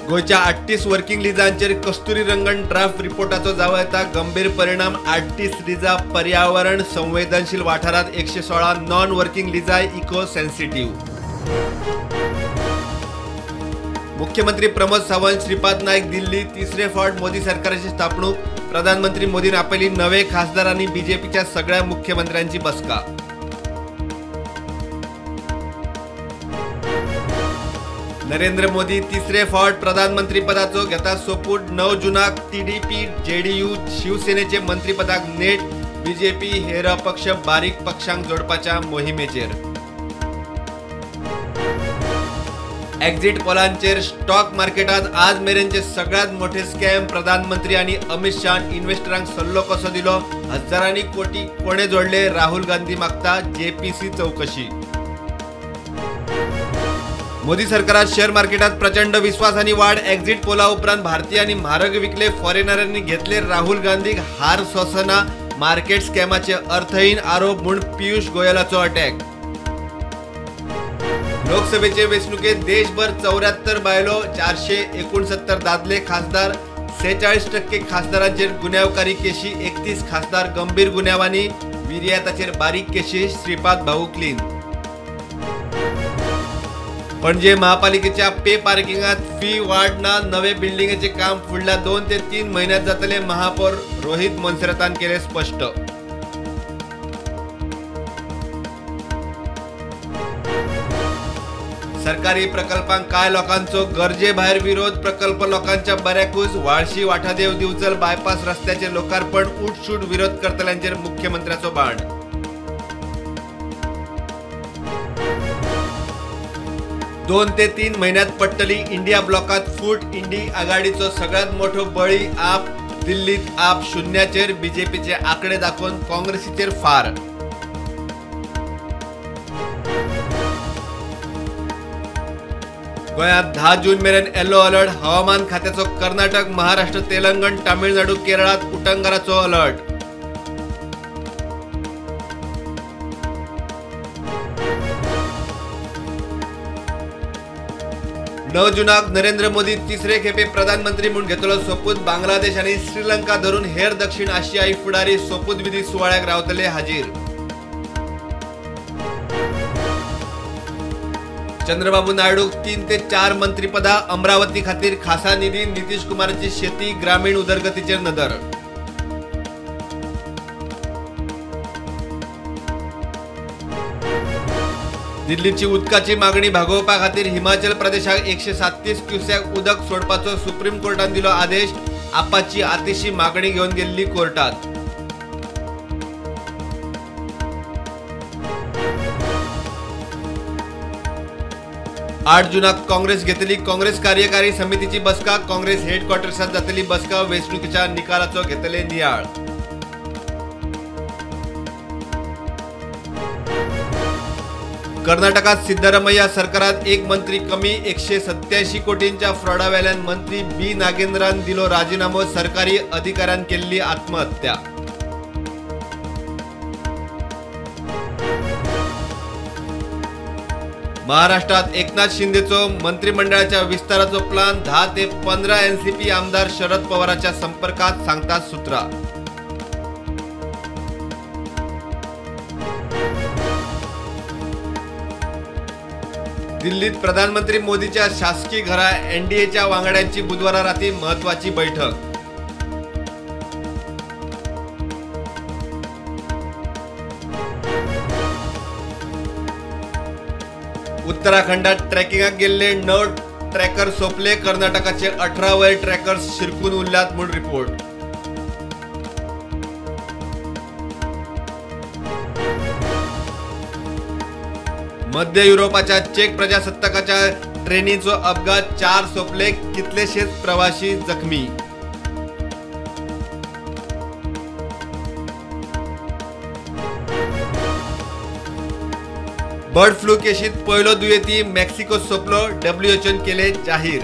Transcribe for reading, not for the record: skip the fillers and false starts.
गोंयच्या 38 वर्किंग लिजांचेर कस्तुरी रंगन ड्राफ्ट रिपोर्टाचो जावं येता गंभीर परिणाम. 38 लिजा पर्यावरण संवेदनशील वाठारांत, 116 non working Lija eco sensitive. मुख्यमंत्री प्रमोद सावंत, श्रीपाद नायक दिल्ली. तिसरे फावट मोदी सरकाराची स्थापणूक. प्रधानमंत्री मोदीन आपयली नवे खासदार आनी बीजेपीच्या सगळ्या मुख्यमंत्र्यांची बसका. नरेंद्र मोदी तिसरे फावट प्रधानमंत्री पदाचो घेता सोपूत. 9 जूनाक टीडीपी, जेडीयू, शिवसेनेचे मंत्रीपदाक नेट. बीजेपी हेर पक्ष बारीक पक्षांक जोडपाच्या मोहिमेचेर. एक्झिट पोलांचेर स्टॉक मार्केटात आज मेरेनचे सगळ्यात मोठे स्कॅम. प्रधानमंत्री आनी अमित शहान इन्व्हेस्टरांक सल्लो कसो दिलो, हजारांनी कोटी कोणे जोडले, राहुल गांधी मागता जेपीसी चौकशी. मोदी सरकारात शेअर मार्केटात प्रचंड विश्वास आणि वाढ. एक्झिट पोला उपरांत भारतीयांनी म्हारग विकले, फॉरेनरांनी घेतले. राहुल गांधीक हार सोंसना, मार्केट स्कॅमाचे अर्थहीन आरोप म्हूण पियुष गोयलाचो अटॅक. लोकसभेचे वेंचणुकेत देशभर 74 बायलो, 469 दादले खासदार. 46% खासदारांचेर गुन्यांवकारी केशी, 31 खासदार गंभीर गुन्यांवांनी, विर्याताचेर बारीक केशी. श्रीपाद भाऊ क्लीन. पणजे महापालिकेच्या पे पार्किंगात फी वाड ना. नवे बिल्डिंगेचे काम फुडल्या 2 ते 3 म्हयन्यात जातले, महापौर रोहित मोन्सेरातान केले स्पष्ट. सरकारी प्रकल्पांक काय लोकांचो गरजे भायर विरोध. प्रकल्प लोकांच्या बऱ्याकूच. वाळशी वाठादेव दिवचल बायपास रस्त्याचे लोकार्पण. उठसूट विरोध करतल्यांचेर मुख्यमंत्र्याचो बाण. 2 ते 3 म्हयन्यात पडटली इंडिया ब्लॉकात फूट. इंडी आघाडीचो सगळ्यात मोठो बळी आप. दिल्लीत आप 0चेर, बीजेपीचे आकडे दाखोवन काँग्रेसीचेर फार. गोंयांत 10 जून मेरेन येलो अलर्ट. हवामान खात्याचो कर्नाटक, महाराष्ट्र, तेलंगण, तामिळनाडू, केरळात उटंगाराचो अलर्ट. 9 जूनाक नरेंद्र मोदी तिसरे खेपे प्रधानमंत्री म्हूण घेतलो सोपूत. बांगलादेश आनी श्रीलंका धरून हेर दक्षिण आशियाई फुडारी सोपूतविधी सुवाळ्याक रावतले हाजीर. चंद्रबाबू नायडूक 3 ते 4 मंत्रीपदां. अमरावती खातीर खासा निधी. नितीश कुमाराची शेती, ग्रामीण उदरगतीचेर नदर. दिल्लीची उदकाची मागणी भागोवपा खातीर हिमाचल प्रदेशाक 137 क्युसेक उदक सोडपाचो सुप्रीम कोर्टान दिलो आदेश. आपाची आतिशी मागणी घेवन गेल्ली कोर्टात. आठ जूनाक काँग्रेस घेतली काँग्रेस कार्यकारी समितीची बसका. काँग्रेस हेडक्वॉर्टर्सात जातली बसका. वेंचणुकेच्या निकालाचो घेतले नियाळ. कर्नाटकात सिद्धरामय्या सरकारात एक मंत्री कमी. 187 कोटींच्या फ्रॉडावेल्यान मंत्री बी नागेंद्रान दिलो राजीनामो. सरकारी अधिकाऱ्यान केल्ली आत्महत्या. महाराष्ट्रात एकनाथ शिंदेचो मंत्रिमंडळाच्या विस्ताराचो प्लान. 10 ते 15 एनसीपी आमदार शरद पवारांच्या संपर्कात, सांगतात सूत्रा. दिल्लीत प्रधानमंत्री मोदीच्या शासकीय घरा एनडीएच्या वांगड्यांची बुधवारा राती महत्वाची बैठक. उत्तराखंडात ट्रेकिंगाक गेल्ले 9 ट्रॅकर सोंपले. कर्नाटकाचे 18 वयर ट्रॅकर्स शिरकून उरल्यात म्हूण रिपोर्ट. मध्य युरोपाच्या चेक प्रजासत्ताकाच्या ट्रेनीचो अपघात. 4 सोंपले, कितलेशेच प्रवासी जखमी. बर्ड फ्लू केशीत पयलो दुयेंती मेक्सिको सोंपलो, डब्ल्यूएचओन केले जाहीर.